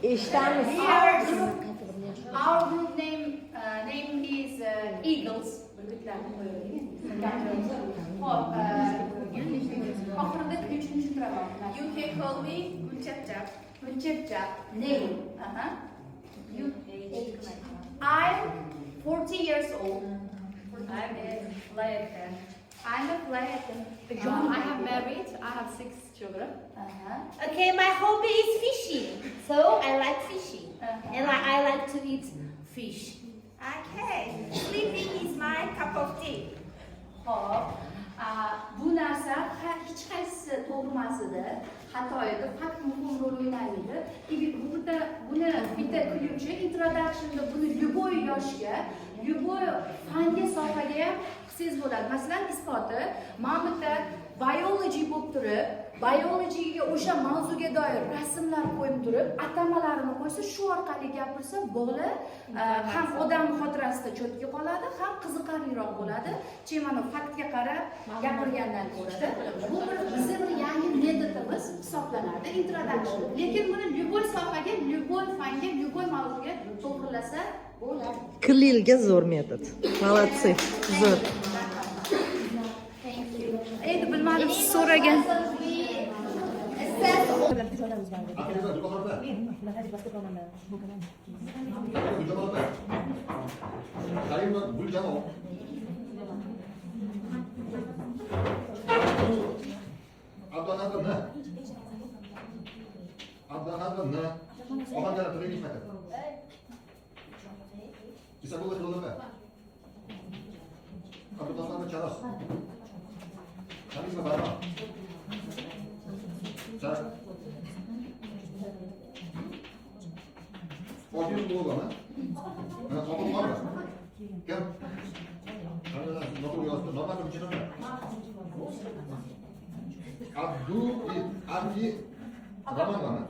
Eshitamiz. Our group name is Eagles. Burgutlarni qo'yaylik. Xo'p, oxirida ключ ni tushuntiraman. You can call me Gulchapchap. Gulchepchap. Name. Aha. You. I'm 40 years old. I'm a flight attendant. I'm a flight attendant. I have married. I have six children. Aha. Okay, my hobby is fishing. So I like fishing. And I like to eat fish. Okay, sleeping is my cup of tea. Xo'p, bu narsa hech qaysisi to'g'ri emas edi, xato edi. Fakt muhim rol o'ynamaydi. И bu bitta, buni bitta ключ i introductionda buni любой yoshga, любой fanga, sohaga ham qilsangiz bo'ladi. Masalan, isboti, mana bu yerda biology bo'lib turib, biologyga o'sha mavzuga doir rasmlar qo'yib turib, atamalarini qo'ysa, shu orqali gapirsa, bola ham odam xotirasida cho'tki qoladi, ham qiziqarliroq bo'ladi, чем mana faktga qarab gapirgandan ko'rada. Bu bir bizni bir yangi metodimiz hisoblanadi introduction, lekin buni любой sohaga, любой fanga, любой mavzuga to'g'rilasa bo'ladi. Klilga zo'r metod. Молодцы. Zo'r. Thank you. Endi bilmadim, siz so'ragan. We assess Akınızda Gülbahar opa. Guljamal opa. Karimova Guljamol. Abduahadova N. Abduahadova N. Ohangaron turing maktab. Isabella Hilol opa. Abduqahhorova Charos. Hamizova Barno. Sara. Ortiz Ulug'ovami? Mana Qobil Qorova. Kim? Mana noto'g'ri yozdi. Normatov Muchinopa. Abdu Abdi Romanovami?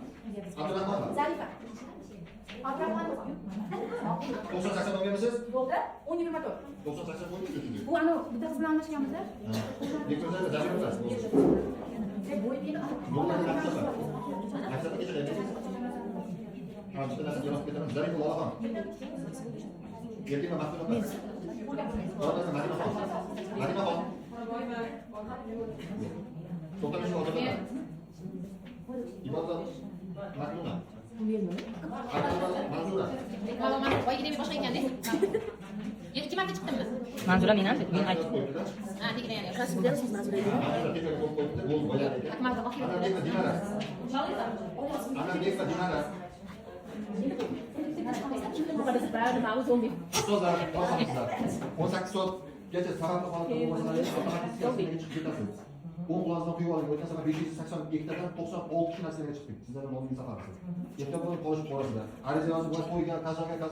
Abdurahmonova. Zarifa. Abdurahmonova. 90 80 olganmisiz? Bo'ldi. 10.24. 90 80 qo'yib. Bu anavi bitta qiz bilan almashganmiz. Bekmirzaeva Zaripova. Nurullayeva Nafisa. Nafisa kecha qayerda? Ha, bitta narsa yozib ketaman. Zaripova Lolaxon. Erkinova Maftuna opa. Qoraeva Madinaxon. Madinaxon. To'xtamishova Ozoda opa. Ibodova Maknuna. Abdulova Manzura. Boyagi boshqa ekanda. Ikki marta chiqdimmi? Manzura men ham men aytdim. Qo'yibdi-da. Ha, tegida yana. Manzura tepaga qo'yib qo'yibdi. Bo'ldi, boyagi ekan. Akmalda oxiri. Anarbekova Dinara. Anarbekova Dinara. Zombi. Ustozlar, oxirgisizlar. 18 soatgacha sababli holatda bo'lmasalaringiz avtomatik sinfga chiqib ketasiz. O'ng qulog'ingizdan quyib oling. O'tgan safar 582 tadan 96 kishi narsaga chiqdik. Sizlardan oldingi safar. Ehtiyot bo'lib qolishib borasizlar. Ariza yozib, to'yga, qazoga.